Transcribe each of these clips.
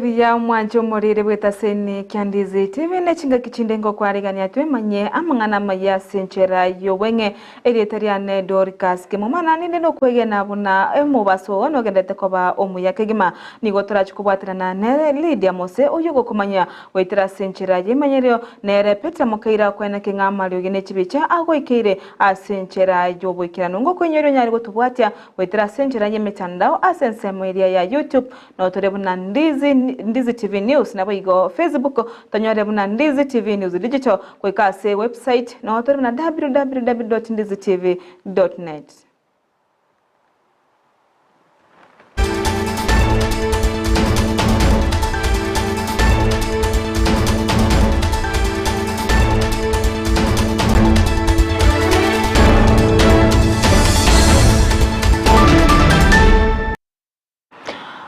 buya omwanche omoriri bw'etaseni kia Ndizi TV ne chingaki chinde ngokwarigania twemanyie amang'ana amaya ase enchera y'obweng'e. Erieta riane Dorcas Kemuma na ninde nokwegena buna omobaso oo nogenderete koba omuya kegima. Nigo torachi kobwaterana nere Lydia Mose oyio ogokomanyia goetera ase enchera y'emanyerio nere Peter Mokeira okweneke ng'a amariogi ne chibicha agoikeire ase enchera y'oboikeranu. Ngokoinyoria onyare gotobwatia goetera ase enchera y'emetandao ase ensemo eria ya YouTube Notore buna Ndizi, Ndizi TV News, naboigo Facebook tonyore buna Ndizi TV News Digital, goika ase website notore buna www.ndizitv.net.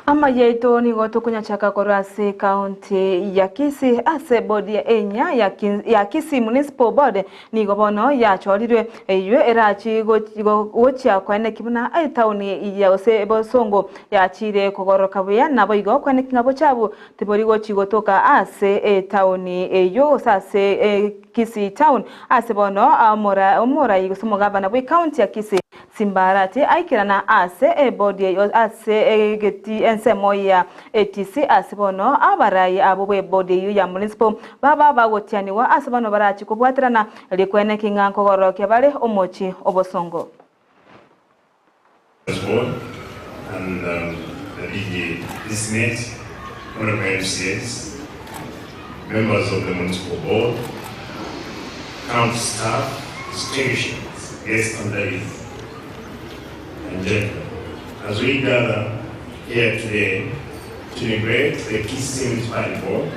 Amaya aito nigo tokonyachaka korwa ase ekaunti ya Kisii ase ebodi enyia ya Kisii Municipal Board nigo bono yachorirwe eyio erachi gochia koeneki buna etaoni ya gose Bosongo yachire kogororoka buya naboigo koeneki ng'a bochabu tibori gochi gotoka ase etaoni eyio gose ase Kisii Town ase bono omorai gose omogabana bw'ekaunti ya Kisii Simbarati aikerana ase ebodi eyio ase egeti ensemo ya ATC ase bono abarai abwo bw'ebodi eyio ya municipal baba bagotianigwa ase bono barachi kobwaterana rikwene ki ng'a nkogororokia bare omochie obosongo. Board and the DG designate, Honorable MCAs, members of the municipal board, county staff, distinguished guests and ladies and gentlemen. As we gather here today to inaugurate the Kisii Municipality Board,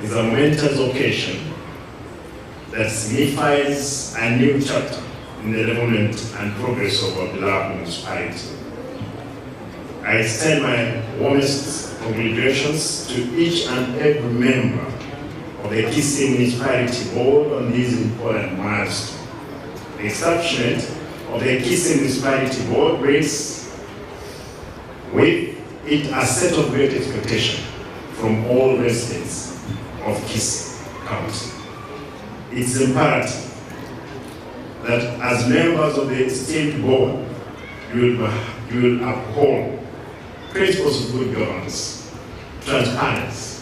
is a momentous occasion that signifies a new chapter in the development and progress of our beloved municipality. I extend my warmest congratulations to each and every member of the Kisii Municipality Board on this important milestone. The establishment of the Kisii Municipality Board brings with it a set of great expectations from all residents of Kisii County. It's imperative that as members of the esteemed board, you will, you will uphold principles of good governance, transparency,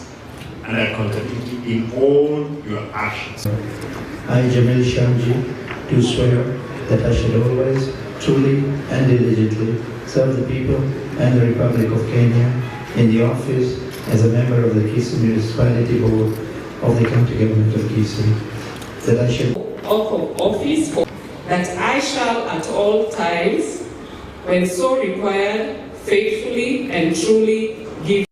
and accountability in all your actions. I, Jamil Shamji, do swear that I shall always, truly and diligently serve the people and the Republic of Kenya in the office as a member of the Kisii Municipality Board of the County Government of Kisii, that I shall oath of office for that I shall at all times, when so required, faithfully and truly give.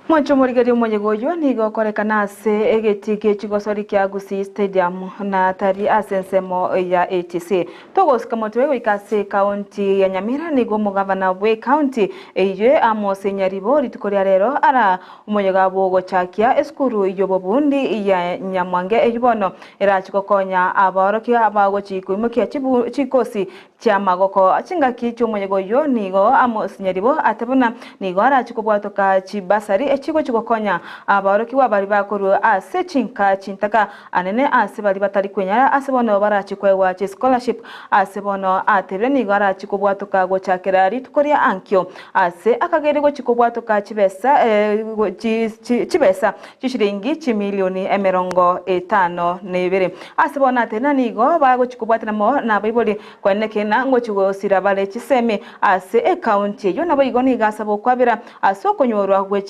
Mwanche omorigereria omoyega oyio nigo okorekana ase egetii gie chigosori kia Gusii Stadium na tari ase ensemo ya ATC. Togosika motwe goika ase ekaunti ya Nyamira nigo omogavana bw'ekaunti eyio Amos Nyaribo rituko ria rero ara omoyega bw'ogochakia esukuru y'obobundi ya Nyamwange eyio bono erachi gokonya abaorokia abagochi koimokia chikosi chi'amagoko. Chingaki chi'omoyega oyio nigo Amos Nyaribo ate buna nigo arache kobwatoka chibasari echigochi gokonya abaorokigwa baria bakorwa ase chinka chintaka anene ase baria batari kwenyara ase bono barache koegwa chischolarship ase bono atebire nigo arache kobwatoka gochakera rituko ria ankio ase akageri gochi kobwatoka chibesa chibesa chishilingi chimilioni 52. Ase bono Atena nigo bagochia kobwatana amo nabaibori koenena ng'a ngochia gosira bare chisemi ase ekaunti eyio. Naboigo nigo asaba okwabera ase okonyorwa gwe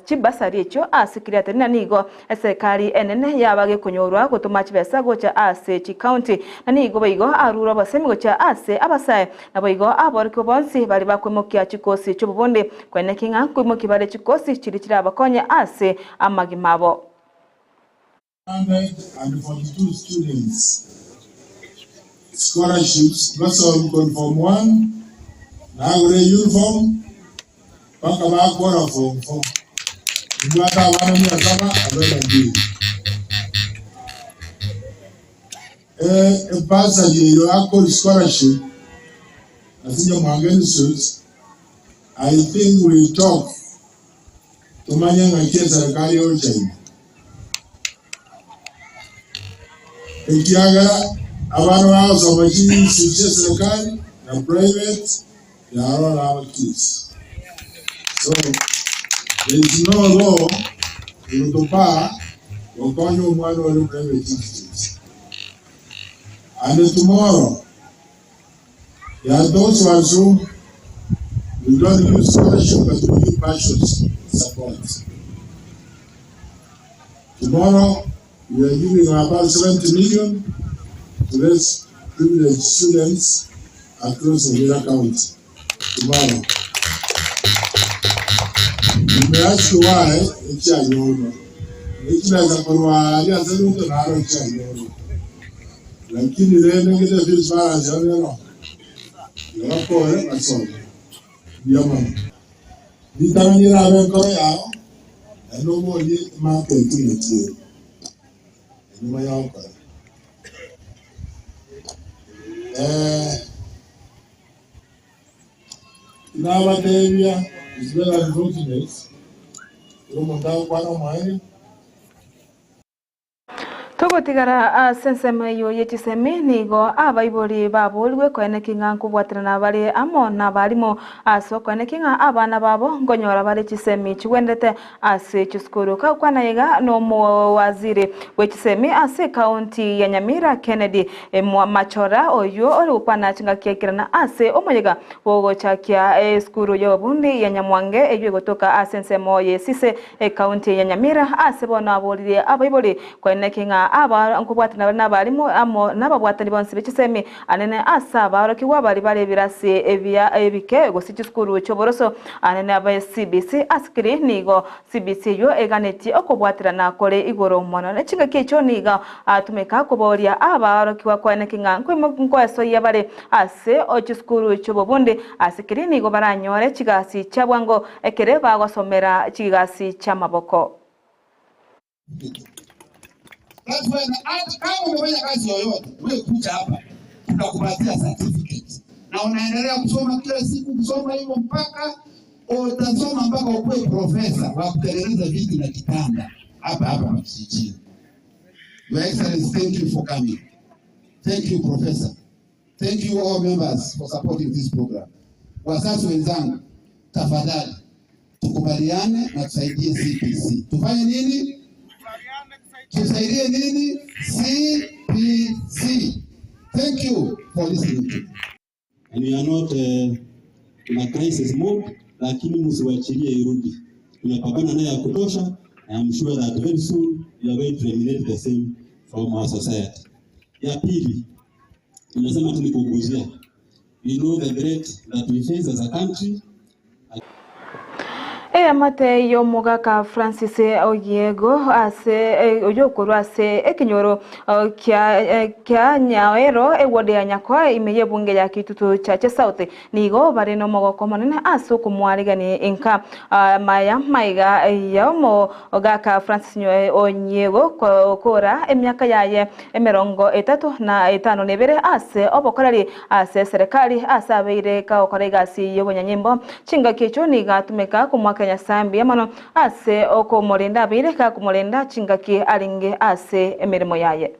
chibasari echio ase kiri Atena nigo eserikari enene yaba gekonyorwa gotoma chibesa gocha ase chikaunti. Na nigo boigo arure obosemi gochia ase abasae Naboigo aborokigwa bonsi baria bakoimokia chikosi chi'obobondi, kweneki ng'a nkoimokia bare chikosi chiria chirabakonye ase amagima abo. 142 students scholarships basomi korwa form one nagure uniform mpaka bakora form four. Nimbwate abana mia saba arobaini na mbili. Ebursary eyo ya Kori scholarship ase Nyamwanga Institute, I think we talk. Tomanye ng'aki eserekari egocha ime. Ekiagera abana bagosoma chinsu chi'eserekari na private, they are all our kids. So, there is no law egotobaa gokonya omwana ore private institute. And tomorrow, there are those ones who we don't give scholarship but we give partial support. Tomorrow, we are giving about 70 million to less privileged students across Nyamira County tomorrow. You may ask why echianyorwa. Echibesa korwa aria ase Ruto naro chianyorwa. Lakini rende ngete fees balance yabo ero. Igo bakore basome. Mbuya mono. Ritang'ani erabe enkoro yao, naende oborie emarket ng'aki ere. Enyuma yogokora. Eh, nabatebia, it's very unfortunate, ekero omonto agokwana omoerio. Togotigara ase ensemo eyio ye chisemi, nigo abaibori baboorigwe koenekia ng'a nkobwaterana bare amo nabarimo ase okoenekia ng'a abana babo nkonyora bare chisemi chigwenerete ase chisukuru. Kagokwana iga nomowaziri bwe chisemi ase ekaunti ya Nyamira Kennedy Machora oyio ore gokwana chingaki aikerana ase omoyega bw'ogochakia esukuru y'obobundi ya Nyamwange eyio egotoka ase ensemo y'esise Ekaunti ya Nyamira ase bono aboririe abaibori koeneki ng'a aba nkobwatana bare nabarimu amo nababwatani bonsi be chisemi anene ase abaorokigwa baria bare ebirasi ebia ebike gose chisukuru chi'oboroso anene abe CBC ase keri nigo CBC eyio eganetie okobwaterana kore igoro mono ne chingaki echio nigo atumeka koboria abaorokigwa koeneki ng'a nkoesoyia bare ase chisukuru chi'obobundi ase keri nigo baranyore chigasi chia bwango Ekere bagosomera chigasi chi'amaboko. That's why hata kama umefanya kazi yoyote, wewe kuja hapa tunakupatia certificate na unaendelea kusoma kila siku, kusoma hivyo mpaka utasoma mpaka ukuwe profesa wa kutengeneza viti na kitanda hapa hapa kijijini. Your Excellency, thank you for coming. Thank you professor. Thank you all members for supporting this program. Wazazi wenzangu, tafadhali tukubaliane na tusaidie CBC. Tufanye nini? Tusaidie nini? CBC. Thank you for listening to me. And we are not in a crisis mode, lakini msiwachilie irudi. Tunapambana naye ya kutosha. I am sure that very soon we are going to eliminate the same from our society. Ya pili, nimesema tu ni kuguzia. We know the threat that we face as a country. Eamate y'omogaka Francis Oyiego ase oyokorwa ase ekenyoro kia kia Nyaero eward ya Nyakoe ime y'ebunge ya Kitutu Chache South nigo bare nomogoko omonene ase okomwarigania enka maya maiga y'omogaka Francis Onyiego kora emiaka yaye emerongo etato na etano na ebere ase obokoreri ase eserekari ase abeire kagokora egasi y'obonyanyimbo. Chingaki echio nigo atumeka komoakera Nyasae mbuya mono ase okomorenda abeire gakomorenda chingaki arenge ase emeremo yaye.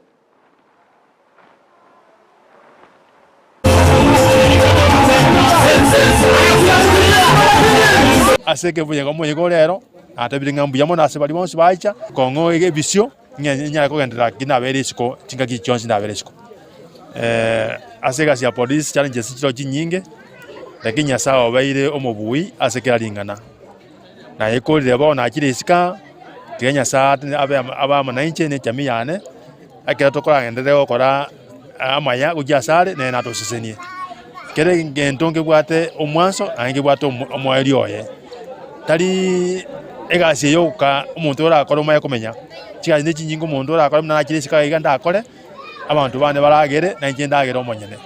Ase ekebuya omoyega ore ero, natebire ng'a mbuya mono ase baria bonsi baicha kong'oa ebisio, ng'a nyare kogenderera ki nabere isiko chingaki chionsi nabere isiko. Ase egasi ya polisi challenges nchireo chinyinge, lakini Nyasaye obeire omobui ase kera ring'ana. Nayekorire bono nachire isiko aa, tiga Nyasaye abe abe amo nainche na echamii yane, ekero tokoragenderere gokora amaya gochia asare, nere natosesenie. Kera egento nkebwate omwanso naende nkebwate omoerio oye. Tari egasi eye yoka omonto orakore omanye komenya, chigasi ne chinyinge omonto orakore buna nachire isiko iga ndakore, abanto bane baragere, na inche ndagere omonyene.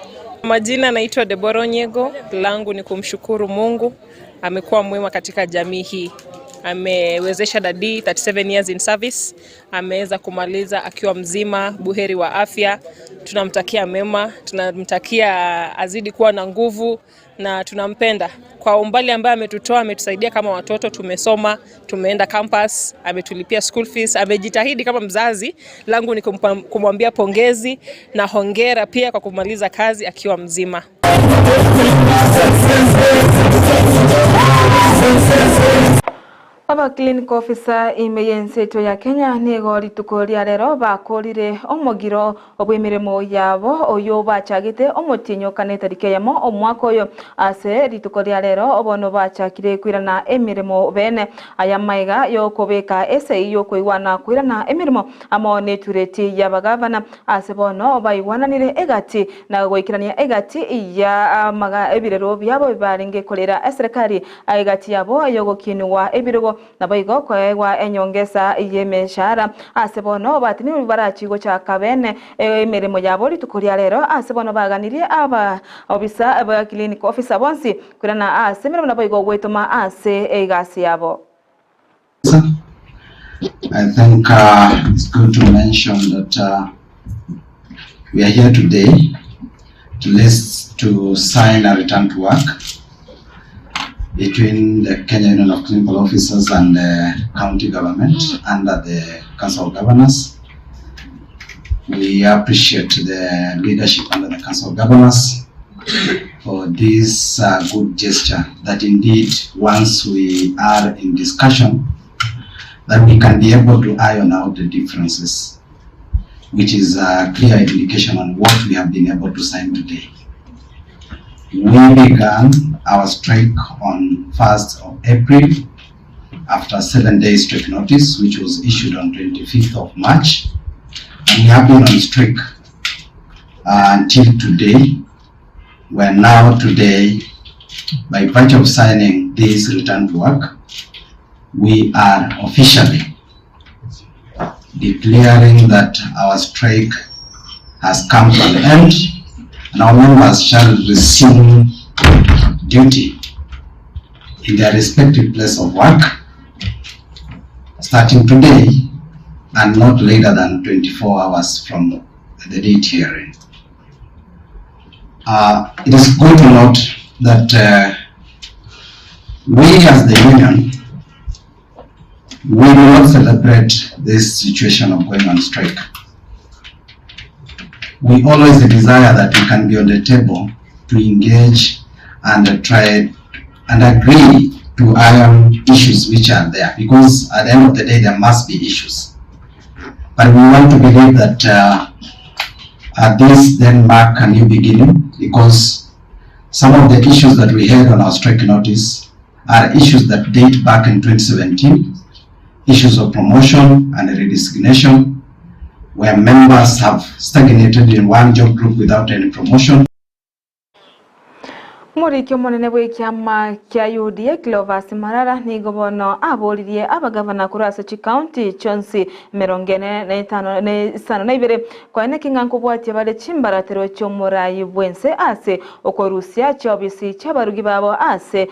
Majina naitwa Deborah Onyego, langu ni kumshukuru Mungu, amekuwa mwema katika jamii hii. Amewezesha Daddy 37 years in service, ameweza kumaliza akiwa mzima buheri wa afya. Tunamtakia mema, tunamtakia azidi kuwa na nguvu na tunampenda kwa umbali ambaye ametutoa, ametusaidia kama watoto, tumesoma, tumeenda campus, ametulipia school fees, amejitahidi kama mzazi. Langu ni kumwambia pongezi na hongera pia kwa kumaliza kazi akiwa mzima. Aba clinical officer ime y'ense ya Kenya nigo rituko ria rero bakorire omogiro obw'emiremo yabo oyo bachagete omotinyo kane tariki eyemo omwaka oyo ase rituko ria rero obono bachakire kwirana emiremo bene aya maiga yokobeka esei yokoigwana kwirana emiremo amo netureti y'abagavana ase bono baigwananire egati na goikerania egati ya amaga ebirero byabo bibarenge korera eserikali egati yabo yogokinwa ebirogo nabo igo koegwa enyongesa y'emeshahara ase bono batini barachi gochaka bene emiremo yabo rituko ria rero ase bono baganirie aba obisa ba clinic officer bonsi kwirana ase emiremo nabo igo gwetoma ase egasi yabo. I think it's good to mention that we are here today to list to sign a return to work between the Kenya Union of Clinical Officers and the county government under the Council of Governors. We appreciate the leadership under the Council of Governors for this good gesture that indeed once we are in discussion that we can be able to iron out the differences, which is a clear indication on what we have been able to sign today. We began our strike on 1st of April after 7 days strike notice, which was issued on 25th of March. And we have been on strike until today. We are now today, by virtue of signing this return to work, we are officially declaring that our strike has come to an end and our members shall resume duty in their respective place of work starting today and not later than 24 hours from the date hearing. It is good to note that we as the union, we do not celebrate this situation of going on strike. We always desire that we can be on the table to engage and try and agree to iron issues which are there, because at the end of the day there must be issues. But we want to believe that this then mark a new beginning, because some of the issues that we had on our strike notice are issues that date back in 2017, issues of promotion and redesignation, where members have stagnated in one job group without any promotion. Morikio monene bw'ekiama kia UDA Cleophas Malala nigo bono aboririe abagavana korwa ase chikaunti chionsi emerongo ene na etano na isano na ibere kwaene king'a nkobwatia bare chimbaratero chi'omorai bwense ase okorusia chiobisi chi'abarugi babo ase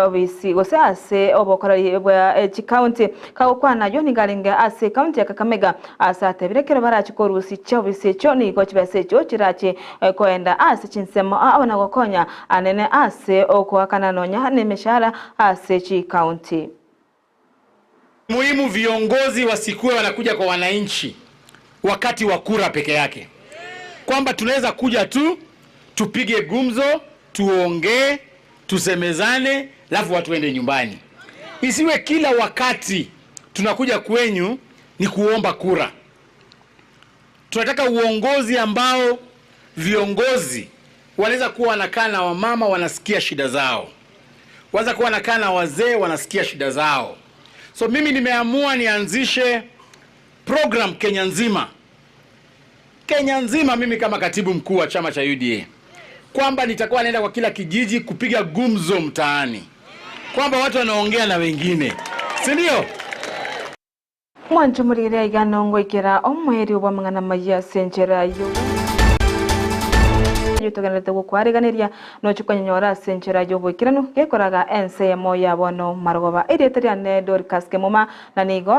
obisi gose ase obokoreri bwa chikaunti kagokwana nayo nigo arenge ase ekaunti ya Kakamega ase atebire ekero barachi korusia chiobisi echio nigo chibesa echio chirachi koenda ase chinsemo abana gokonya anene ase okoakana nonya n'emishahara ase chikaunti. Muhimu viongozi wasikuwe wanakuja kwa wananchi wakati wa kura peke yake, kwamba tunaweza kuja tu tupige gumzo, tuongee, tusemezane, alafu watu waende nyumbani. Isiwe kila wakati tunakuja kwenyu ni kuomba kura. Tunataka uongozi ambao viongozi wanaweza kuwa wanakaa na wamama wanasikia shida zao, wanaweza kuwa wanakaa na wazee wanasikia shida zao. So mimi nimeamua nianzishe program Kenya nzima, Kenya nzima, mimi kama katibu mkuu wa chama cha UDA, kwamba nitakuwa naenda kwa kila kijiji kupiga gumzo mtaani, kwamba watu wanaongea na wengine, si ndio? Mwancho murire igano ngoikera omweri obwa mang'ana maya ase enchera yo eyio togendererete gokwariganeria nochie konyenyora ase enchera y'oboikeranu gekoraga ense eyemo ya bono marogoba. Erieta riane Dorcas Kemuma na nigo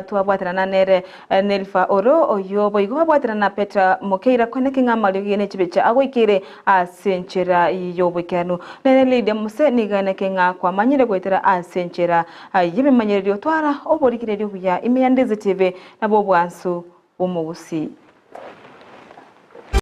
twabwatanana nere Nelifa oro oyio boigo babwatanana na Petra Mokeira kweneki ng'a amariogi ne chibicha agoikeire ase enchera y'oboikeranu. Nere Lydia Mose nigo eneke ng'a kwamanyire goetera ase enchera y'ebimanyererio twara oborigereria obuya ime ya Ndizi TV nabwo obwansu bw'omogusii.